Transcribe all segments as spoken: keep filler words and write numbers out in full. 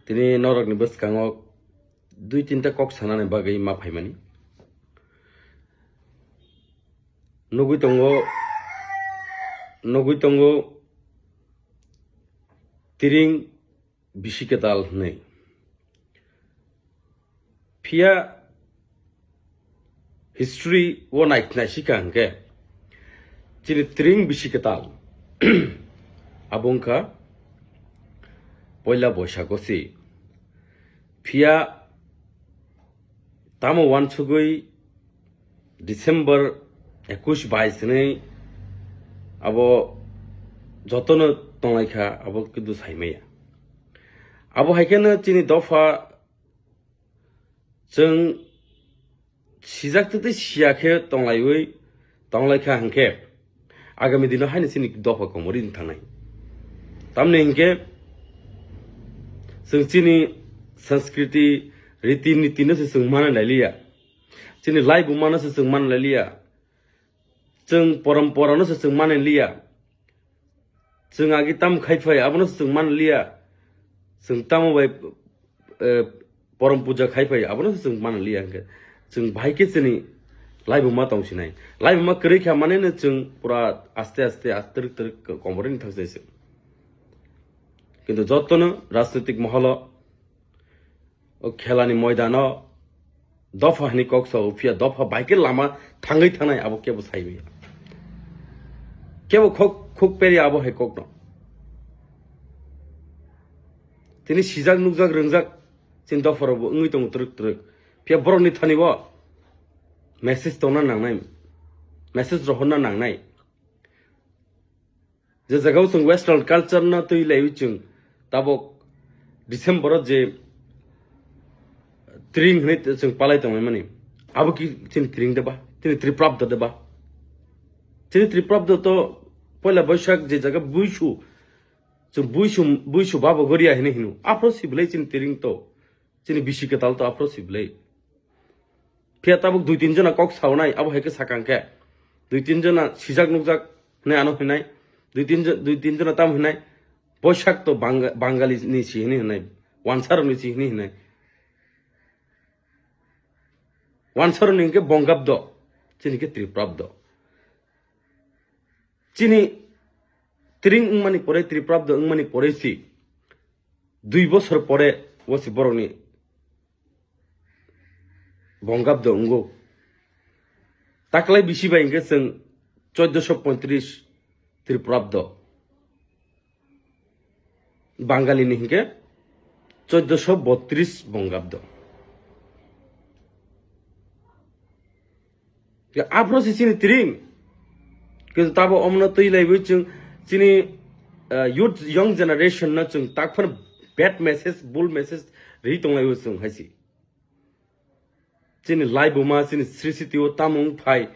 Tini norokni bwskango dui tinta kok sanani bagwi ma phaimani. Nugwi tongo, nugwi tongo Tiring bisi kwtal hwnwi. Phiya history o nai-, naisika hwnkhe chini Tiring bisi kwtal abo wngkha poila Boisago si. Phiya tamo uansugwi December ekush bais hwnwi abo jotono tonglaikha, abo kintu saimaya. Abo hai kheno chini dopha chwng sijak twi twi siya khe tonglaiwi tonglaikha hwnkhe agami dino haino chini dopha komorwi wng thangnai. Tamni hwnkhe chwng chini sanskriti, riti niti no se chwng manwi lailiya. Chini laibuma no se chwng manwi lailiya. Chwng porompora no se chwng manwi liya. Chwng agi tam khai phai, abono se chwng manwi liya. Chwng tamo bai, eh, porom puja khai phai, abono se chwng manwi liya hwnkhe. Chwng bahai khe chini laibuma tong sinai. Laibuma kwrwi kha manwi no chwng pura aste aste, aste twrwk twrwk komorwi thang sai se. Kintu jotono rajnitik moholo o khelani moidano dopha hwnwi kok sao, phiya dopha bai khe lama thangwi thangnai abo kebo sai manya. Kebo khok, khok perya abo hai kokno. Tini sijak, nukjak, rwngjak chini dopharokbo wngwi tongo twrwk twrwk. Phiya borokni thani bo message tongna nangnai, message rohorna nangnai. Je jagao chwng western culture no twi laiwi chwng tabok December o je Tiring hwnwi chwng palai tongmani, abo ki chini Tiring de ba, chini Triprabda de ba? Chini Triprabda to poila Boisak je jaga buisu, chwng buisu, buisu babo goria hwnwi hino, aphro si belai chini Tiring to. Chini bisi kwtal to aphro si belai. Phiya tabuk dui tin jona kok saunai, abo hai khe sakang khe. Dui tin jona sijak nukjak hwnwi ano hwnai. Dui tin jo-, dui tin jona tam hwnai. Boisak to Bang-, Bangali ni si hwnwi hwnai. Wansarok ni si hwnwi hwnai. Wansarok ni hwnkhe Bongabdo. Chini khe Triprabdo. Chini Tiring wngmani pore, Triprabdo wngmani pore si. Dui bosor pore o si borokni Bongabdo wngo. Taklai bisi bai hwnkhe chwng chauddosho pointris Triprabdo. Bangalini hwnkhe chauddosho botris Bongabdo. Aphro se chini Tiring. Kintu tabo omono twi laiwi chwng chini, eh, youth, young generation no chwng takphano bad message, bul message ri tong laiwi chwng hai si. Chini laibuma, chini srisiti o tamo wng phai.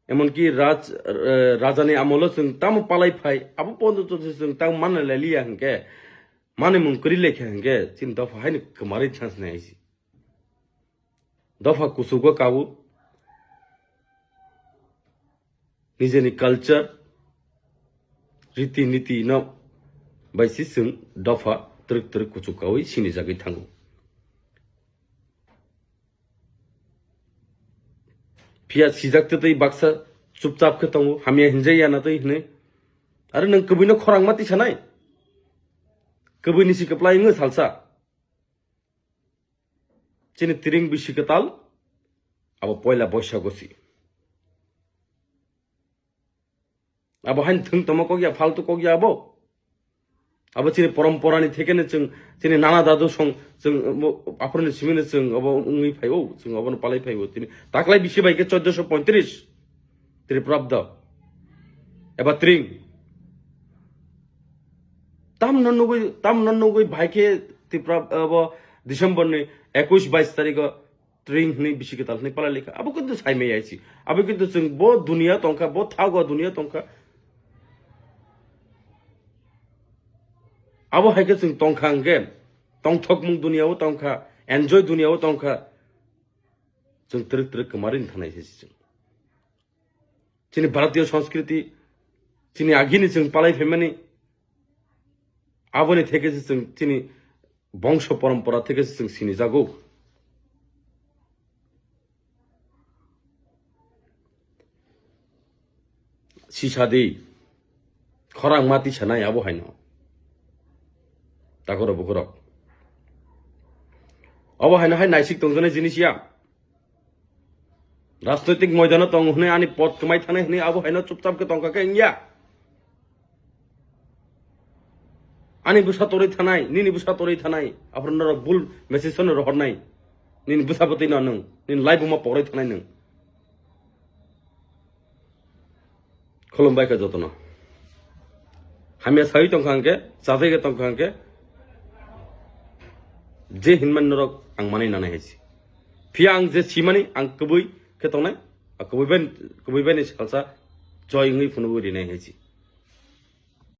Emonki raj, eh, rajani amolo chwng tamo palai phai. Abo pondo to chwng tamo manna laliya hwnkhe. Mani mung kwrwi lekha hwnkhe. Chini dopha haino kwmarwi chance nai hai si. Dopha kuchugo kabu. Nijeni culture, riti niti no bai si chwng dopha twrwk twrwk kuchuk kawi sinijagwi thango. Phiya sijak twi twi baksa chupchap khe tongo, hamya hinjai ya na twi hwnwi. Aro nwng kwbwino khorang ma tisanai? Kwbwini si kwplai wngwi salsa. Chini Tiring bisi kwtal, abo poila Boisago si. Abo hain thwng tongma kok ya, faltu kok ya abo. Abo chini poromporani thekeno chwng, chini nana dadu song, chwng, mo-, aphuruni simino chwng abo wngwi phaio, chwng abono palai phaio. Tini taklai bisi bai khe chauddosho pointris. Triprabda. Eba Tiring. Tamno nugwi, tamno nugwi bai khe Tripura, abo December ni ekush bais tarikh o Tiring hwnwi bisi kwtal hwnwi palai lekha. Abo kintu saimai yaisi. Abo kintu chwng bo duniya tongkha, bo thago duniya tongkha. Abo hai khe chwng tongkha hwnkhe, tongthokmung duniya o tongkha, enjoy duniya o tongkha. Chwng twrwk twrwk kwmarwi thangnaisi chwng. Chini Bharatiya Sanskriti, chini agini chwng palai phaimani, aboni theke se chwng chini Bongso porompora theke se chwng sinijago. Sisadi, khorang mati sanai abo haino. Takoro bukurok. Abo haino hai naisik tongjanai jinis ya. Rajnoitik moidano tong hwnwi ani pot kwmai thanai hwnwi abo haino chupchap khe tongkha khe wngya. Ani bwsa torwi thanai, nini bwsa torwi thanai, aphuru norok bul message no rohornai. Nini bwsa bwtwi no nwng, nini life buma porwi thanai nwng. Khulumbai khe jotono. Hamya sawi tongkha hwnkhe, chajai khe tongkha hwnkhe, je hinmani norok ang manwi nanai hai se. Phiya ang je simani ang kubui khe tongnai, a kubui bai, kubui bai ni salsa joy wngwi phunugwi rinai hai se.